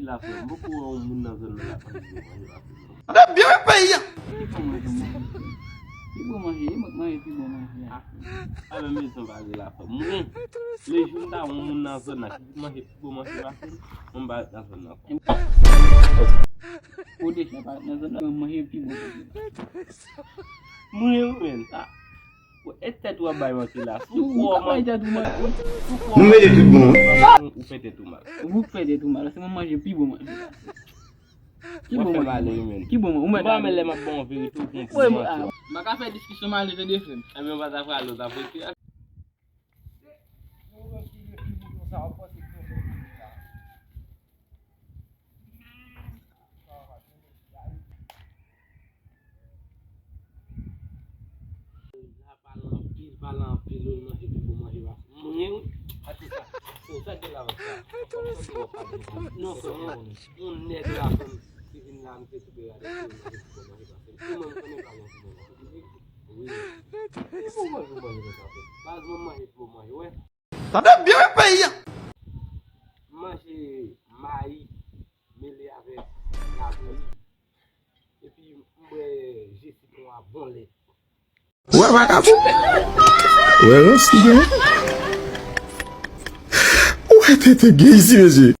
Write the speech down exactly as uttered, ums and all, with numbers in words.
Zafè, m poko wè yon moun nan zòn nan la manje manje la. Ap byen men peyi a. Ki bon manje, manje, e mwen k manje pi bon manje a. A menm bezwen pa rele afè. Mwen, le jou m ta wè yon moun nan zòn nan ki manje pi bon manje la, mwen m pa ret nan zòn nan. Ou deja pa ret nan zòn nan, mwen manje pi bon manje. Mwen, mwen, sa. E tèt ou ap bay manke la. Si Ou ou ka bay kò tèt ou mal. Si ou kò Nou mete tout bon. Ou fè tèt ou mal. Ou k fè tèt ou mal, se mwen manje pi bon manje. Ki Ou bon fè manje? malere, men. Ki bon manje? Ou mèt Mwen pa ale. Menm lè m ap ba w verite ou konn Wè, manti. M pa ka fè diskisyon malere de frè m. Ebyen, pa ta fralo, ta frite. Pale anpil, pale anpil, ou manje pi bon manje pa mwen, wi. Ati sa. So, sa gen la sa. Non, frè, yon nèg la, frè m, ki vin la, m te tou gade, manje pi bon manje pa mwen. Ou menm konnen pa gen pi bon manje. Wi. E pou manje, manje konsa, frè. Baz mwen manje pi bon manje, wè. Tande byen men peyi a. M manje mayi mele avèk labouyi. Epi m bwè ji sitwon a bon lèt. Wè vakabon. Wè rans ki gen. Ou wè tete gen isi mesye.